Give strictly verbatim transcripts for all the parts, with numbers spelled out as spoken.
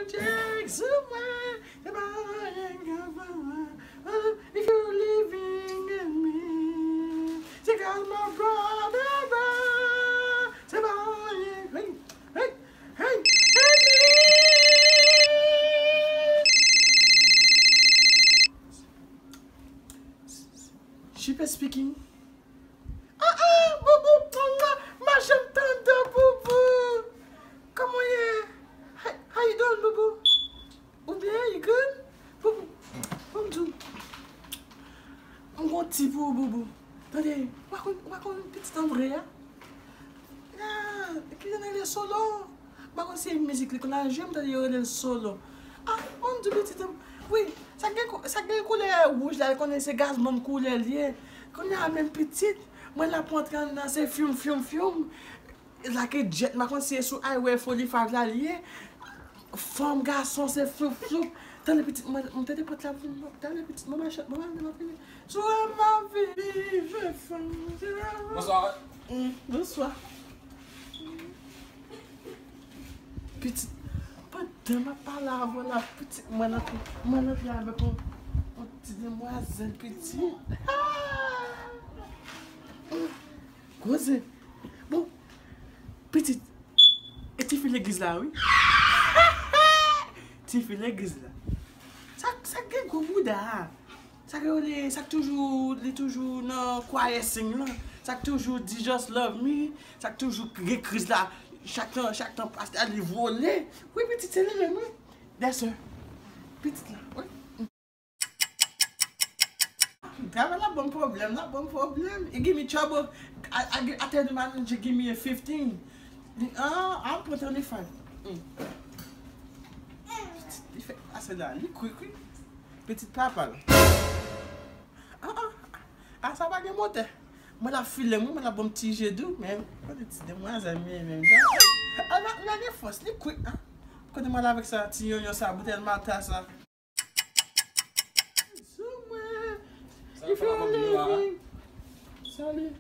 Check sou mwen, se pa anyen k ap fè mwen. If you living in me, se cause my brother, se pa anyen. Hey, hey, hey, hey. She been speaking. Ah, ah, Boubou, mwa, mwa, m pa janm tande w, Boubou. Kòman w ye? How, how you doing, Boubou? Ou byen? You good? Boubou, ban m di w. M gon ti pou ou, Boubou. Tande, ou pa konn, ou pa konn pitit an vre a? Ah, ki jan l rele Solo? M pa konn si e mizik li konn al jwe, m tande yo rele l Solo. Ah, ban m di w pitit an. Wi, sa k gen kou-, sa k gen koulè wouj la, l konnen se gazman koulè l ye. Kounye a menm pitit, mwen la pou antre anndan, se fyonm, fyonm, fyonm. Lage djèt, m pa konn si e sou highway foli five la l ye. Fanm, gason, se floup, floup. Tande pitit mwen, m tande pòt la, tande pitit mwen, machan, mwen, mwen, mwen, sou ma vie, je fais. Bonsoir. Mm, bonsoir. Pitit, pandan m ap pale avè w la, pitit mwen antre, mwen antre avèk yon, yon ti demwazèl pitit. Ah! Koze. Bon, pitit, e tifi legliz la, wi. Tifi legliz la. Sa, sa gen gwo bouda a? Sa k rele, sa k toujou, li toujou nan kwayè sing lan. Sa k toujou di just love me. Sa k toujou gen kriz la. Chak tan, chak tan pastè a li vole. Wi, pitit, se li menm, wi. Dèsè. Pitit la, wi. Travay la ban m pwoblèm, la ban m pwoblèm. It give me trouble. I, I, I tell the manager give me a fifteen. Li, ah, I'm put on the five. Mm. Pitit, li fè ase la, li kwik, wi. Pitit papa l. Ah, ah, ah, sa pa gen motè. Mwen la filen mwen, mwen la ban m ti je dou, men kote ti demwazèl mwen menm jan. Ah, la, la gen fòs, li kwik, ah. Kote mwen la avèk sa, ti yonyon sa, boutèy mata sa. Sou mwen. Sa if you leaving. Salut.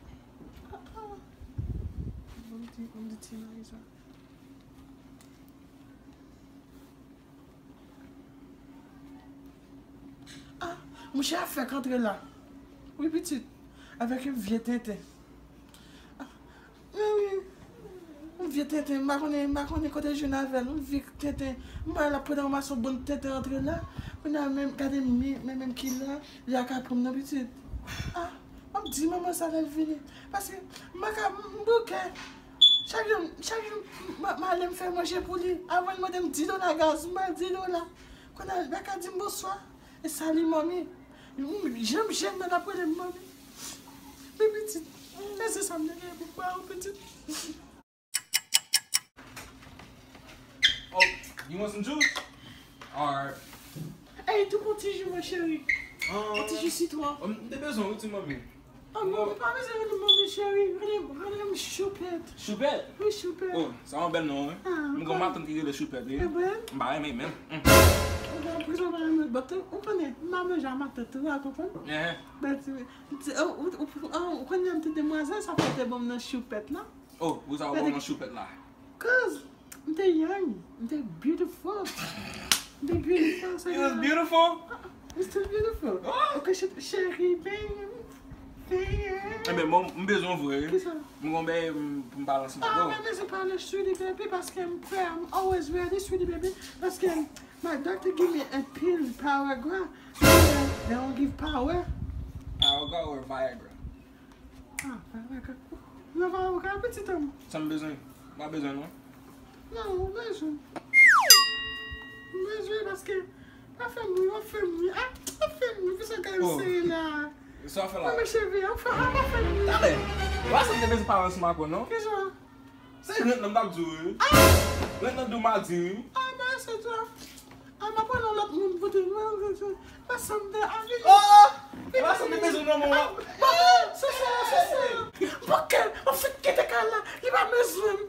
Ah, ah. Ban m di, ban m di ti mari sa. Ah, mouche a fèk antre la. Wi, pitit. Avèk yon vye tenten. Ah, wi, wi. Yon vye tenten. M pa konnen, m pa konnen kote l jwenn avè l. Yon vye tenten. M pa wè l ap pran ranmase yon bann tenten antre la. Kounye a menm, gade mi, men menm ki la. Li a ka pran m nan, pitit. Ah, m ap di manman sa lè l vini. Paske m pa ka, m bouke. Chak jou, chak jou, m, m ale m fè manje pou li. Avan l mande m dis dola gaz, m ba l dis dola. Kounye a, l pa ka di m bonswa. E sali manmi. Jan m jèn nan, l ap rele m manmi. Men pitit, se sa m te gen pou ba ou, pitit. Oh, you want some juice? Or Ey, tou pou ti ji, mon cheri. Ah. Yon ti ji sitwon. Oh, m te bezwen wi, ti manmi. Ah, non, ou pa bezwen rele m manmi, cheri. Rele, rele m Choupèt. Choupèt? Wi, Choupèt. Oh, sa yon bèl non, wi. Ah, m gon matant ki rele Choupèt, wi. E vre? M pa renmen menm. Mm. Ou gen prizon pa renmen, but ou konnen, m pa manje a matant, ou pa konprann? Eh. But, ti, ti, oh, ou, ou, oh, ou konnen m ti demwazèl, sa fè te ban m non Choupèt la. Oh, ou sa ban m non Choupèt la. Cause m te young, m te beautiful. M te beautiful, se You was beautiful? Ah, I'm still beautiful. Oh. Ok, ch-, cheri, baby. Baby. Enben, bon, m bezwen vre. Kisa? M gon bagay m, pou m pale ansanm avè w. Ah, men bezwen pale, sweetie baby, paske m prè, I'm always ready, sweetie baby, paske my doctor give me a pill, Power Gra. They don't give power. Power Gra or Viagra? Ah, pa, pa, pa. Nan pa ka pitit an m. Sa m bezwen? M pa bezwen non. Non, ou bezwen. M bezwen paske pa fè m ri, w ap fè m ri. Ah, w ap fè m ri. Kisa w ka eseye la? Sa w fè la? Mwen cheve, w ap fè, ah, w ap fè m ri. Talè. Ou pa santi te bezwen pale ansanm ak ou non? Kisa? Se rent nan m t ap di w wi. Ah! Rent nan di w m a di wi. Ah, ba se tou. Ah, m ap pran yon lòt moun pou te mwen. Paske m te avi. Oh! E pa sa m te bezwen nan moman. Ah, sou sa, sou sa. Bòkèl, m ap fè kite kay la. Li pa bezwen m.